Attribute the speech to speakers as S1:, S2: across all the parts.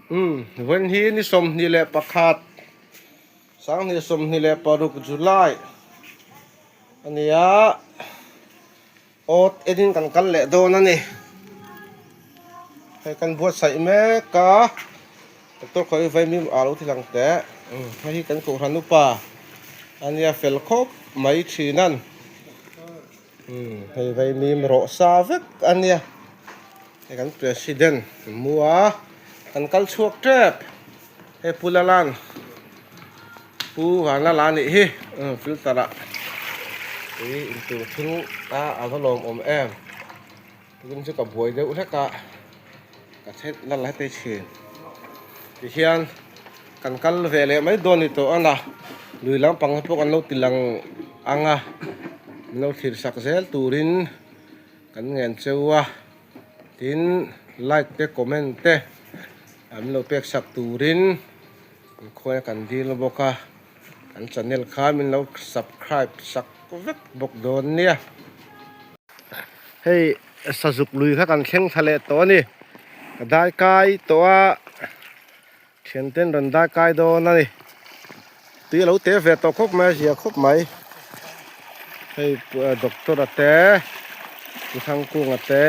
S1: Umm vawiin hi ni 21 2026 July a ni a awt enin kan kal leh dawn a ni hei kan buatsaih mek a doctor khawi vaimim a lo ti lang teh umm hei hi kan kohhran upa a nia fel khawp mai thin an. Umm hei vaimim rawh sa vek a nia hei kan president mua kan kal chhuak tep hei pu lalan pu vanlala anih hi umm filter ah tui in tur thil a a va lawmawm em tukin chu ka buai deuh hlek a ka chhet lal heti thin tihian kan kal ve leh mai dawn ni tawh a na lui lampang te pawh kan lo ti lang ang a min lo thlir sak zel turin kan ngen cheu a tin like te comment te an lo pek sak turin kan khawi a kan dil bawk a kan channel kha min lo subscribe sak vek bawk dawn nia. Hei sazuk lui kha kan thleng thla leh tawh a ni ka dai kai tawh a thian ten rawn dai kai dawn a ni tui a lo te ve tawh khawp mai a zia khawp mai hei doctor a te pu thangkunga te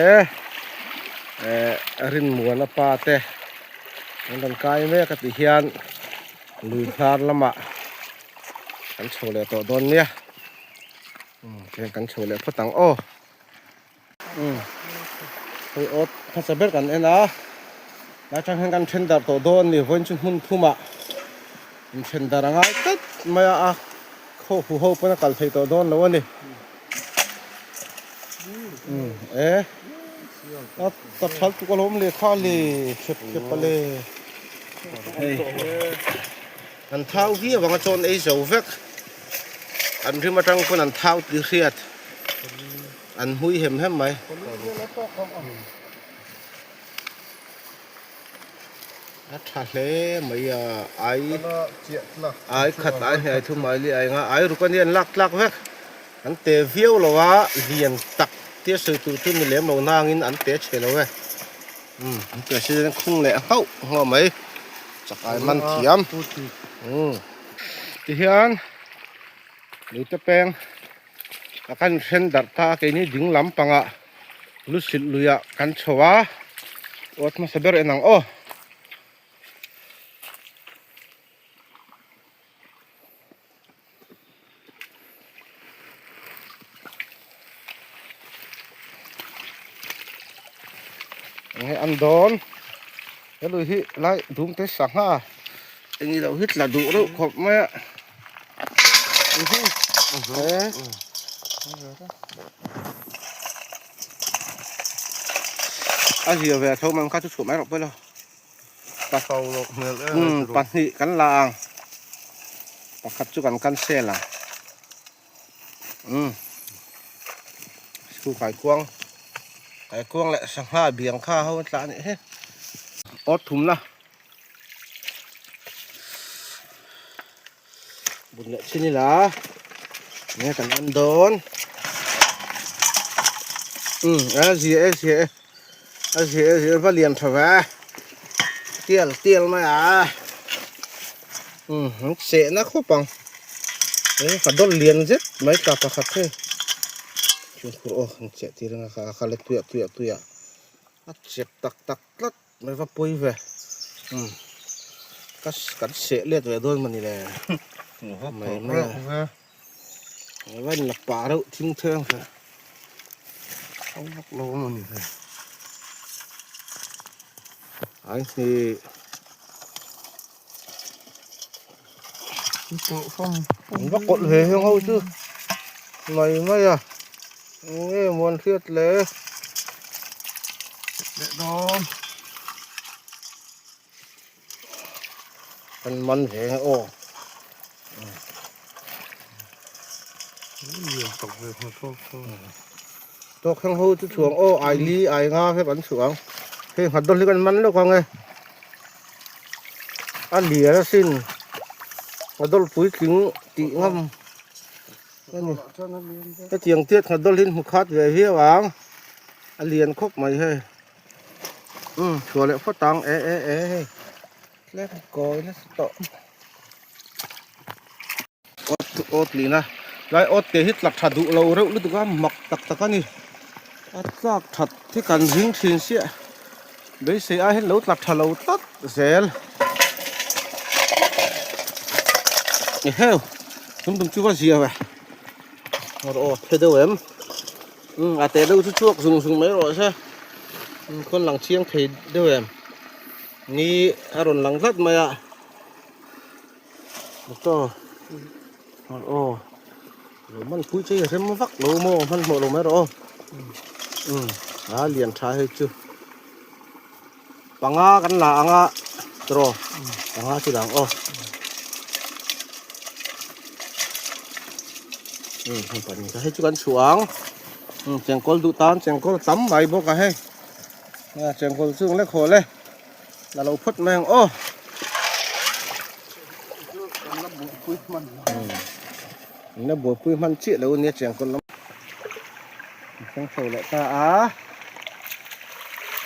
S1: eh rinmuana pa te an rawn kai mek a ti hian lui hnar lamah kan chho leh tawh dawn nia. Tihian kan chho leh phawt ang aw. Umm hei awt hmasa ber kan en a lai tang hian kan then darh tawh dawn a ni vawiin chu hmun thumah in then darh a ngai tlat mai a a khaw hu ho pawn a kal thei tawh dawn lo a ni. Umm e a ka thal tuk alawm le kha le khep khep a le hei. An thau viau ang a chuan ei zo vek. An rim atang pawn an thau tih hriat. An hmui hem hem mai. A tha hle mai a ai ai khat ai hnih ai thum ai li ai nga ai ruk a nia an lak tlak vek. An te viau lo a lian tak tia sawi tur chu ni lem lo nangin an te chhe lo e. Umm an president khung leh nghauh nghauh mai chakai man thiam umm tihian luite peng a kan then darh ta a keini ding lampangah lu silh luiah kan chho a awt hmasa ber en ang aw. Enge an dawn he lui hi lai dum te sangha eng ilo hi tla duh reuh khawp mai a a zia ve tho man kha chu chhuah mai rawh pawilo. Pahnih kan la ang pakhat chu kan cancel ang umm chu kaikuang kaikuang leh sangha biang kha ho an tla a nih hi awt thumna bun leh chin ila enge kan en dawn umm a zia e zia e a zia e zia e va lian tha ve tial tial mai a umm an cheh na khawp ang eng ka dawl lian zet mai ta pakhat hei fimkhur aw an cheh tir anga kha kha le tuiah tuiah tuiah a chep tak tak tlat. Mai va pawi ve umm ka kan seh let ve dawn mawni le mai mai a mai va in la pah reuh thing theng ve ho vak lo mawni le ai hi va kawlh ve heng ho chu mai mai a enge maw an hriat le leh dawn kan man ve nge aw tawk heng ho chu chhuang aw ai li ai nga vek an chhuah ang hei nghat dawn hi kan man lawk ang e. A lian asin a dawl puitling tih ngam a ni hetiang tiat nghat dawl hi hmu khat ve viau ang a lian khawp mai hei umm chhuah leh phawt ang e e e hei. Tlem kawi nasa tawh. Awt awt lihna tlai awt te hi tla tha duh lo reuh lutuk a mak tak tak a ni. A tlak that hi kan zing thin siah beisei ai hian lo tla tha lo tlat zel. Eheu tum tum chu va zia ve. Aw the deuh em. Umm a te deuh chu chhuak zung zung mai rawh se. Khawn lang chiang thei deuh em. Ni a rawn lang tlat mai a. Doctor aw lo man pui che i rem vak lo maw hmanhmawh lo mai rawh aw. Umm a lian tha hei chu. Panga kan la ang a tiraw panga chu dang aw. Umm hei pahnih kha hei chu kan chhuah ang. Umm chengkawl duh tan chengkawl a tam mai bawk a hei. A chengkawl chu ang lek haw le la lo phawt mai ang aw. Umm la buaipui hman chiah lo ania chengkawl lam. Thleng chho leh ta a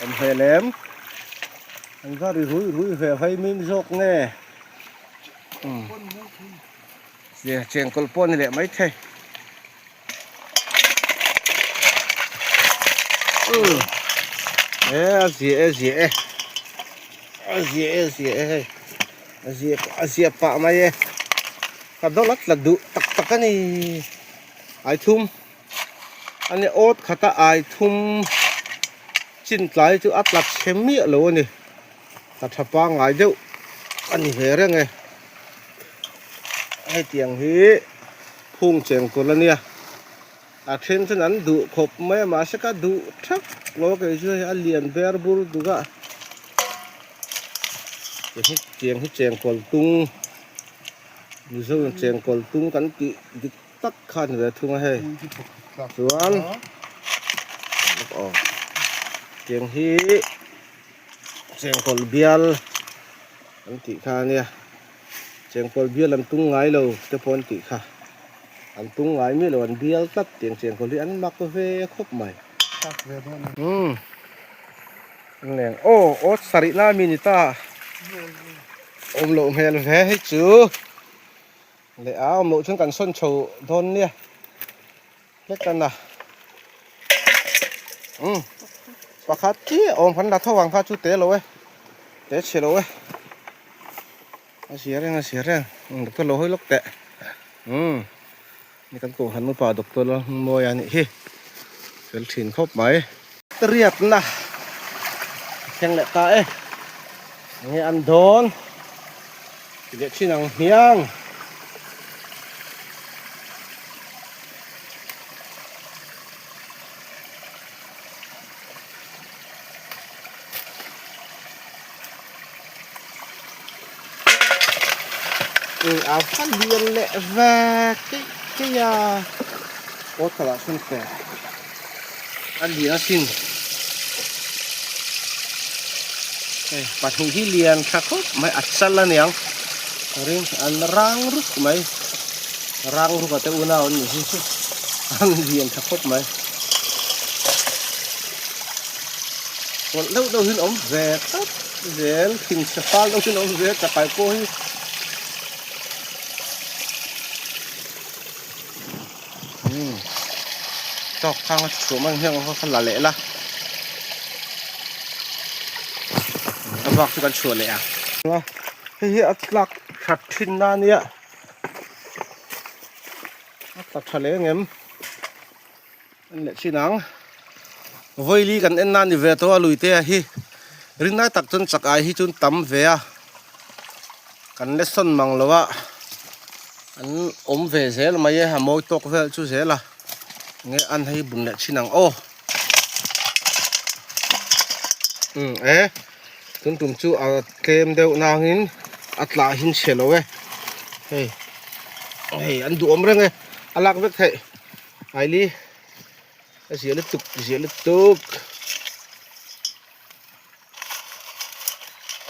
S1: awm hle lem an va ri rui rui ve vai mim zawk nge umm chengkawl pawh a ni leh maithei. E a zia e zia e a zia e zia e hei a zia a zia pah mai e ka dawlh a tla duh tak tak a ni ai thum a ni awt khata ai thum chin tlai chu a tla chhe miah lo a ni tla tha pangngai deuh a ni ve reng e hetiang hi phung cheng tur a nia a then chuan an duh khawp mai a mahse ka duh thak lo a kei chu hei a lian ber bur duk a tiang hi chengkawl tung mizo in chengkawl tung kan tih dik tak kha a ni ve thung a hei chuan aw tiang hi chengkawl bial an tih kha a nia chengkawl bial an tung ngai lo te pawh an tih kha an tung ngai miah lo an bial tlat tiang chengkawl hi an mak ve khawp mai umm leng aw aw sarih lai mi ni ta awm loh hmel ve hei chu. Leh a awm loh chuan kan sawn chho dawn nia hlek a na umm pakhat chiah awm kan la tho ang kha chu te lo e te chhe lo e a zia reng a zia reng umm doctor lo hawi lawk teh umm ni kan kohhran upa doctor la hmawia a nih hi fel thin khawp mai. Riatna a thleng leh ta e enge an dawn. Ti leh thin ang hmiang. A va lian leh ve keih keih a aw thalah sawn teh a lian asin. Hei pahnih hi lian tha khawp mai a chal a niang ring an rang ruk mai rang ruk a te unau an nih hi an lian tha khawp mai kawlh deuh deuh hi an awm ve tlat zel thinchhe fal deuh hi an awm ve chakai pawh hi. Umm tawk khang a chhuah man hian ka la leh la a bak chu kan chhuah leh ang. Hei hi a tlak that thin na ania a tla tha leh ang em en leh thin ang vawili kan en na ni ve tawh a lui te hi rinai tak chuan chak ai hi chuan tam ve a. Kan lesson mang lo a, an awm ve zel mai e, a mawi tawk vel chu zel a, nge an hei bun leh thin ang aw. Umm e, tun tum chu a tlem deuh nangin a tlah hin chhe lo e, hei hei an duhawm reng e, a lak vek theih Aili a zia lutuk zia lutuk.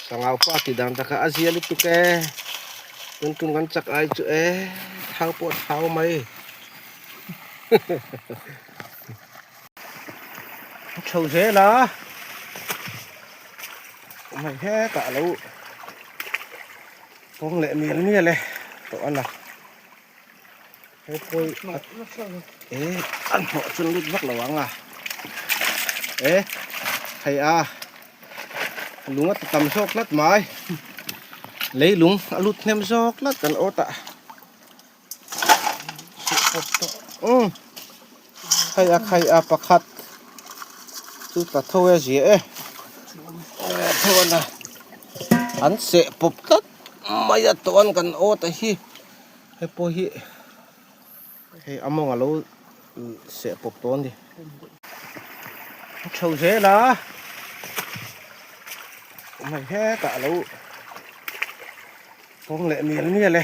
S1: Sangau pa tih dan takah a zia lutuk e tun tum kan chak ai chu e thau pawh a thau mai a chho zel a mai hetah a lo. Kawng leh mial mial e tawh a na. He pawi e an hnawh chu lut vak lo ang a. E hei a lung a ti tam zawk tlat mai. Lei lung a lut hnem zawk tlat kan awt ah. Umm hei a khai a pakhat chu tla tho e zia e tho a na an seh pawp tlat mai a tawh an kan awt a hi hei pawh hi hei a mawng a lo seh pawp tawh a ni a tho zel a hei hetah a lo. Kawng leh mial mial e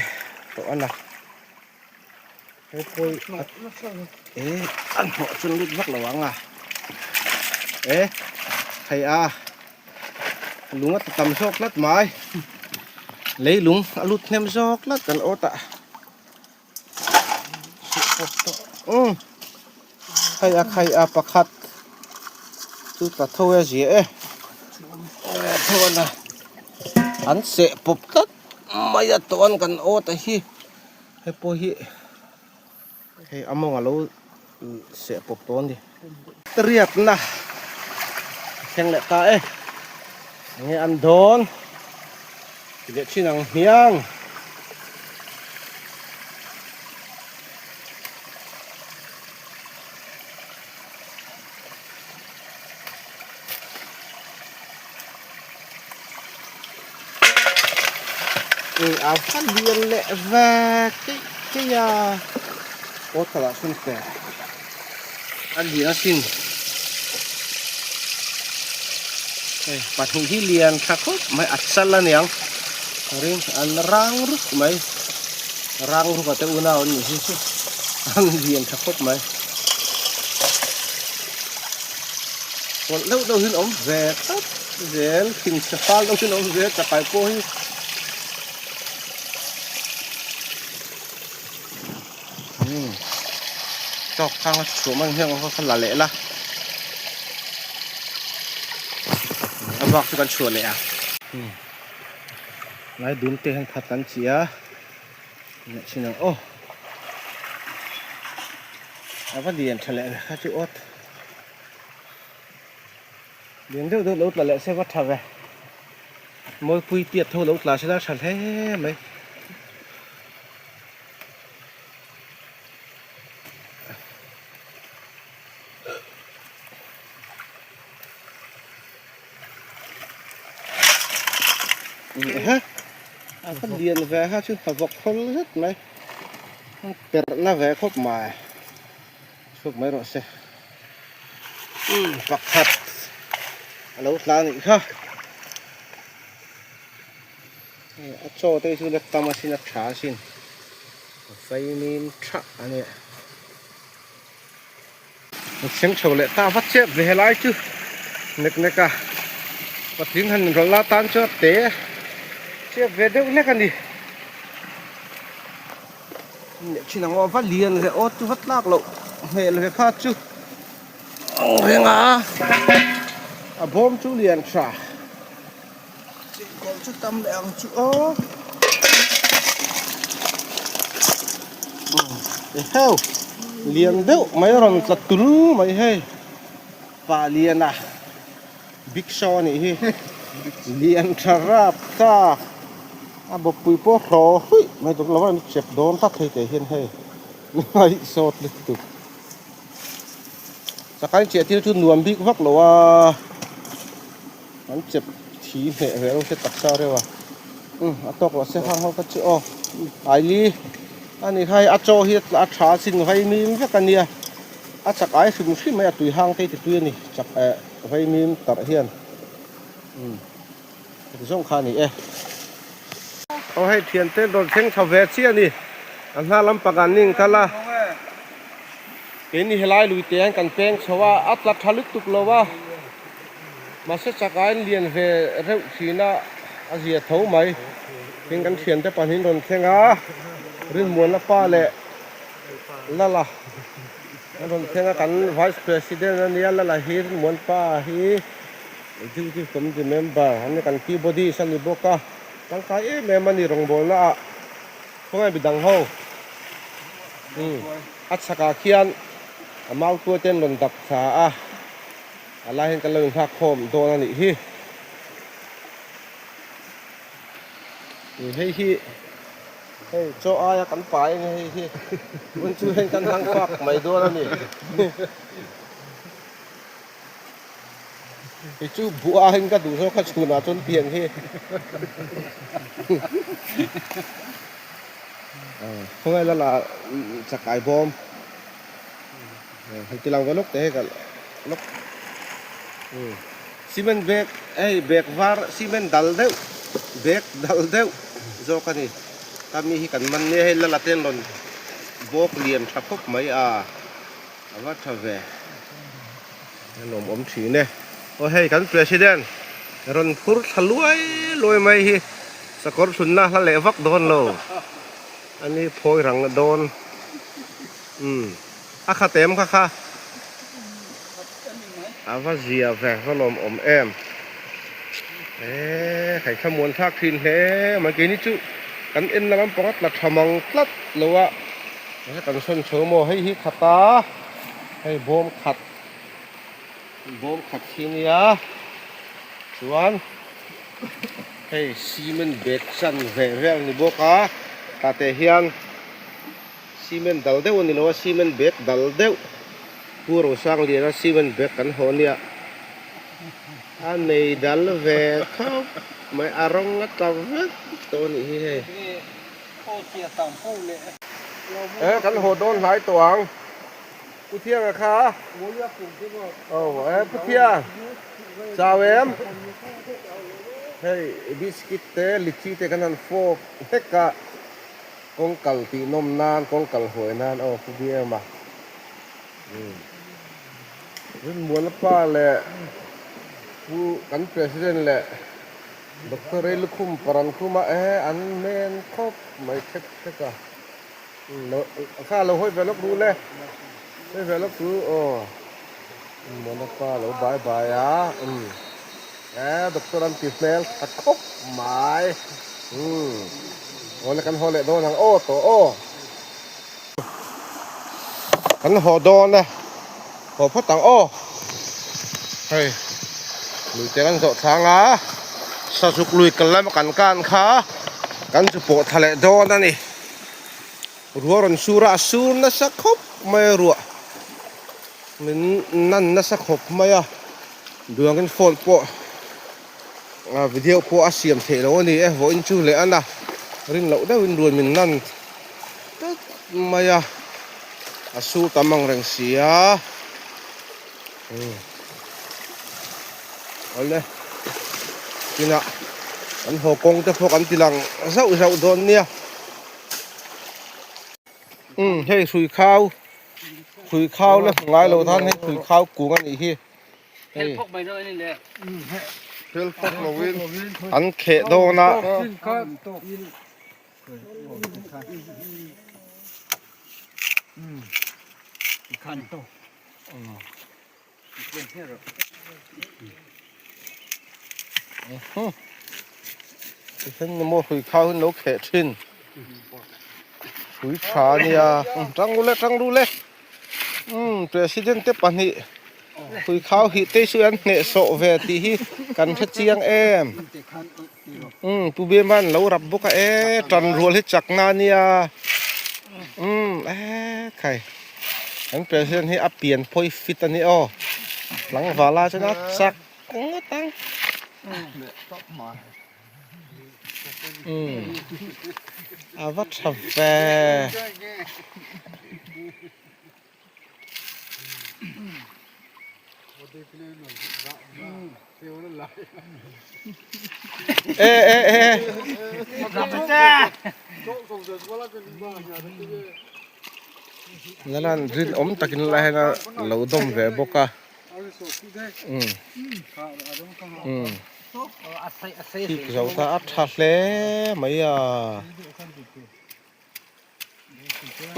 S1: tawh a na. He pawi e an hnawh chu lut vak lo ang a. E hei a lung a ti tam zawk tlat mai. Lei lung a lut hnem zawk tlat kan awt ah. Umm hei a khai a pakhat chu tla tho e zia e tho a na an seh pawp tlat mai a tawh an kan awt a hi hei pawh hi hei a mawng a lo seh pawp tawh a ni riatna thleng leh ta e enge an dawn. Ti leh thin ang hmiang. Ui a va lian leh ve keih keih a aw thalah sawn teh a lian asin. Hei pahnih hi lian tha khawp mai a chal aniang ring an rang ruk mai rang ruk a te unau an nih hi an lian tha khawp mai pawlh deuh deuh hian awm ve tlat zel thinchhe fal deuh hian awm ve chakai pawh hi. Umm tawk khang a chhuah man hian kha kha la leh la a bak chu kan chhuah leh a umm lai dum te hian khat kan chi a leh thin ang aw a va lian tha leh kha chu awt lian deuh deuh lo tla leh se va tha ve mawlpui tiat ho lo tla se la tha hle mai. A lian ve kha chu a vawk khawl zet mai perh na ve khawp mai chhuak mai rawh se pakhat a lo tla anih kha. A chaw te hi chu la tam asin a tha asin a vaimim tha a nia a chheng chho leh ta vat chiah ve helai chu nek nek a patling han rawlh la tan chuan a te chiah ve deuh hlek a ni leh thin ang aw va lian ve aw chu va tlak loh hmel ve kha chu ang reng a a bawm chu lian tha. Chingkawlh chu tam leh ang chu aw. Eheu lian deuh mai a rawn tla tul mai hei pa lian a big show a nih hi lian tha rap ta a bawppui pawh hraw hruih mai tur lo a ni chep dawn tlat hei teh hian hei ngaih sawt lutuk. Chakai chiah tir chu nuam bik vak lo a. An chep thi hneh ve lo se taksa reuh a umm a tawk loh se hang ho kha chu aw Aili a ni kha hei a chaw hi a tha a sin vaimim vek a nia a chak ai hrim hrim mai a tui hang te hi ti tui a ni chak eh vaimim tarh hian umm heti zawng kha a ni e. Aw hei thiante rawn thleng chho ve chiah a ni a hna lampang an ning kal a keini helai lui te hian kan peng chho a a tla tha lutuk lo a. Mahse chakain lian ve reuh thin a, a zia tho mai. Tin kan thiante pahnihin rawn thleng a, Rinmuana pa leh Lala an rawn thleng a, kan Vice President a nia Lala hi Rinmuan pa hi Executive Committee member an ni, kan Key Bodies a ni bawk a. Tangkai em em a ni rawngbawlna ah khawngaih midang ho umm a chhakah khian a mau tuai te an rawn dap thla a a lai hian kan lo inghak khawm dawn a nih hi hei hi hei chaw aia kan pai a ni hei hi tun chu heng kan hlang fak mai dawn a ni. Kei chu buh ah hian ka duh zawk a chhunah chuan pian hi khawngaih la la chakai bawm han ti lang ve lawk teh hei ka lawk cement bag hei bag var cement dal deuh bag dal deuh zawk a ni ka mi hi kan man nia hei la la te an rawn bawk lian tha khawp mai a. A va tha ve. A lawmawm thin e. Aw hei kan president rawn phur thla luai luai mai hi sakawr thunna hla leh vak dawn lo. A ni phawi rang dawn. Umm a khat em kha kha. A va zia ve va lawmawm em. Eee hei thlamuan thlak thin hle mai keini chu kan en na lampang a tla tha mang tlat lo a. He kan sawn chho maw hei hi khat a hei bawm khat bawm khat hi nia chuan hei cement bag chan ve vel ni bawk a tah te hian cement dal deuh a ni lo a cement bag dal deuh Pu Rosangliana cement bag kan haw nia a nei dal ve khawp mai a rawng a tla vek tawh a nih hi hei. E kan haw dawn hlai tawh ang Pu Thianga kha aw e Pu Thiang chau em hei biscuit te litchi te kan han fawk hlek a kawng kal tih nawm nan kawng kal huai nan aw Pu BM a Rinmuana pa leh Pu kan President leh Doctor Rei lukhum paran khuma e an men khawp mai thek thek a kha lo hawi ve lawk ru le hawi ve lawk ru aw Mona pa lo bai bai a um e doctor an ti hmel tha khawp mai um aw le kan haw leh dawn ang aw tawh aw kan haw dawn e haw phawt ang aw hei lui te kan zawh thlang a sazuk lui kal lama kan kan kha kan chu pawh thla leh dawn a ni ruah rawn sur a a sur nasa khawp mai a ruah min nan nasa khawp mai a duangin phone pawh video pawh a siam theih loh a ni e vawiin chu leh a na rin loh deuhin ruan min nan tlat mai a a sur tam ang reng si a awle kinah kan haw kawng te pawh kan ti lang zauh zauh dawn nia umm hei hrui khau hrui khau la hmu ngai lo tan hei hrui khau kung a nih hi.
S2: Hei
S1: Thil fawk lovin an kheh dawn a. Tihian maw hrui khau hi an lo kheh thin. Hrui tha a nia. Tang ru le tang ru le. Umm president te pahnih hrui khau hih te chu an hneh sawh ve tih hi kan hre chiang em. Umm Pu Bema an lo rap bawk a e tan rual hi chak na ania. Umm e khai kan president hi a pian phawi fit a ni aw. Tlangval ah chuan a chak ngawt ang. Umm a va tha ve. E e e Nalan rinawm takin lai hian a lo dawm ve bawk a. Umm umm thik zo ta a tha hle mai a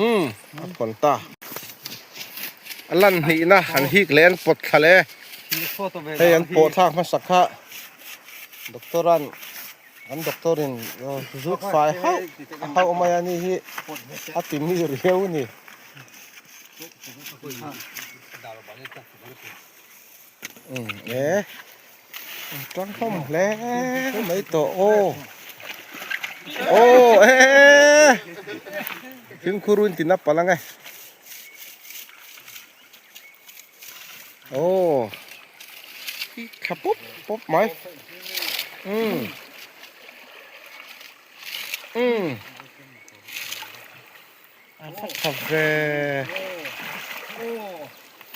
S1: umm a phawn ta a lan hnih na an hik leh an pawt thla leh hei an pawh thlak hmasa kha doctor an. Kan doctor in zut fai hauh hauh mai a ni hi a ti mi riau a ni. Umm e tang hlawm hle mai tawh aw aw e fimkhur in ti na palh ang e aw thla pawp pawp mai umm umm A va tha ve.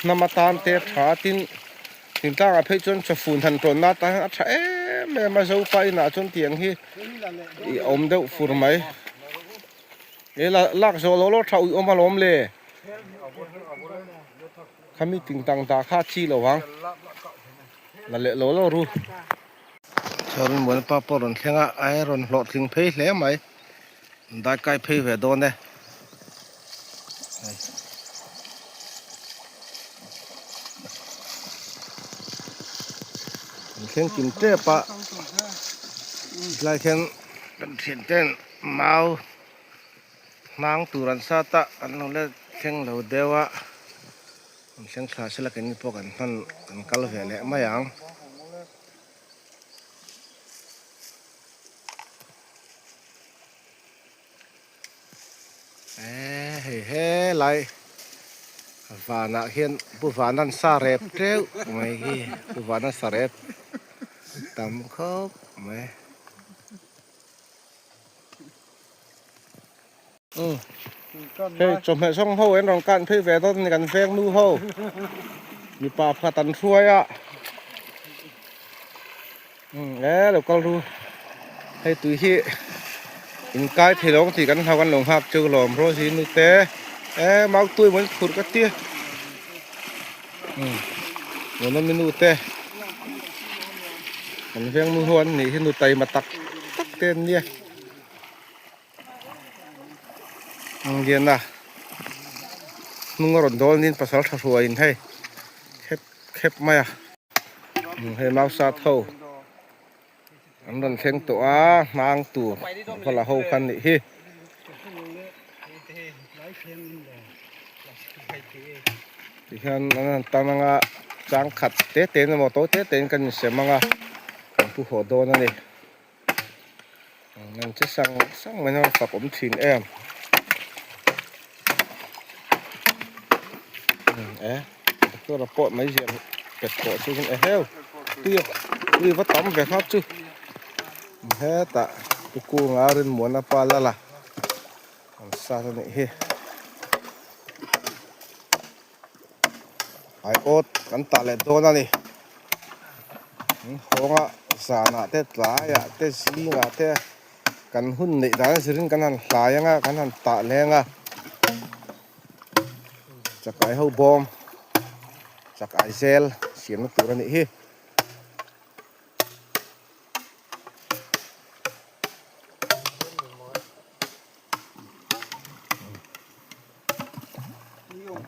S1: Hnam atan te tha tin thingtlang ah phei chuan chawfun han tawn na atan hian a tha em em a zopa inah chuan tiang hi ih a awm deuh fur mai. He la lak zawh loh loh tha uih awm alawm le. Khami tingtang dah kha a chi lo ang. La leh lo lo ru. Chuan Muanpa pawh rawn thleng a, a rawn hlawhtling phei hle mai. Dai kai phei ve dawn e. An thleng kim tep a, tilai khian kan thian ten mau hnang tur an sat a, an lo la thleng lo deuh a. An thleng thla sela keini pawh kan hman kan kal ve leh mai ang. Eee hei helai vanah hian pu vanan sa rep teuh mai hi pu vanan sa rep tam khawp mai. Hei chawhmeh zawng ho an rawn kan phei ve dawn a ni kan veng nu ho mipa pakhat an hruai a e lo kal ru hei tui hi in kai thei lo ang tih kan hlau kan lo nghak chu lawm Rosie nu te e mau tui maw in phurh ka tia Nunami nu te kan veng nu ho an nih hi nu taima tak tak te an nia. Liana hnung a rawn dawl niin pasal tha hruaiin hei khep khep mai a hei mau sat ho an rawn thleng tawh a hnang tur va la ho khan nih hi. Tihian an han tan anga chang khat te te in emaw tawi te te in kan insem anga kan pu haw dawn a ni. An che sang sang mai a fak awm thin em e doctor a pawh mai ziah pet pawh chu e heu tui tui va tam ve nghak chu hetah pu kunga rinmuana pa lala an sat a nih hi aiawt kan tah leh dawn a ni hawnga zanah te tlaiah te zingah te kan hun neih dan a zirin kan han hlai anga kan han tah leng a chakai ho bawm chakai zel siamna tur a nih hi.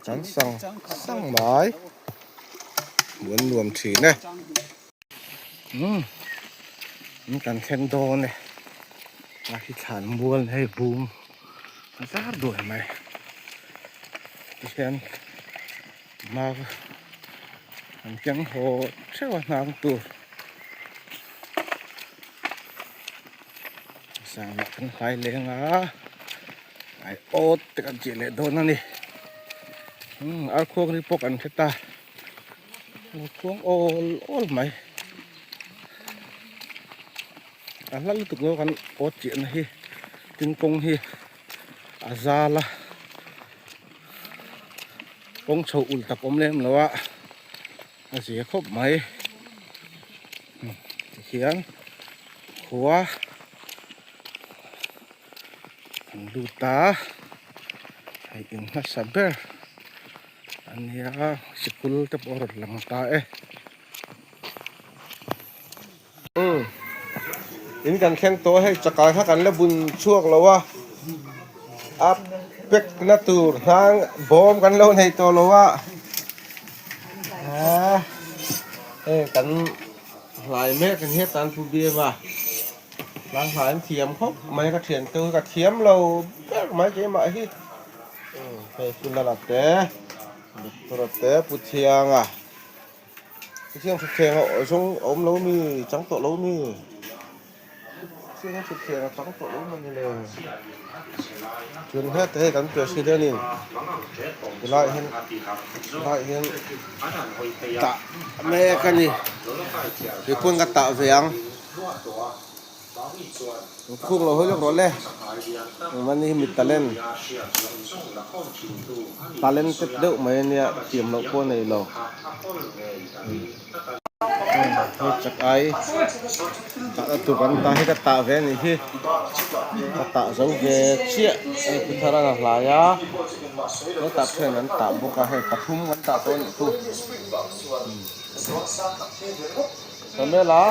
S1: Kan sang sang mai hmuh an nuam thin e umm in kan thleng dawn e a hi thlan mual hei bung a zar duai mai tihian mau an keng haw theuh a hnang tur. Zanah kan hlai leng a ai awt te kan tih leh dawn a ni umm ar khuang ri pawh kan hre ta ar khuang awl awl mai a hla lutuk lo kan awt chiah na hi tin kawng hi a zal a kawng chho ulh tak awm lem lo a a zia khawp mai tihian khua an lut a hei in hmasa ber a nia sikul te pawh a rawn lang ta e umm in kan thleng tawh a hei chakai kha kan la bun chhuak lo a a pack na tur hnang bawm kan lo nei tawh lo a ah hei kan hlai mek an hian tan pu bm a. Hlang hla in thiam khawp mai ka thian te ka thiam lo ber mai keimah hi hei pu Lala te Doctor a te Pu Thianga Pu Thiang thutthleng a zawng a awm lo mi chang tawh lo mi Pu Thianga thutthleng a chang tawh lo mawni le chuan heta hei kan president in tilai hian tilai hian tah mek a ni keipawhin ka tah ve ang. Khung lo hawi lawk rawh le. Engmah ni hi mi talent talented deuh mai ania thiam loh pawh a nei lo. Hei chak ai tahna tur kan tah hi ka tah ve anih hi ka tah zo ve chiah hei pu thar a hlai a hetah khian an tah bawk a hei pathum kan tah tawh anih chu. Samuela.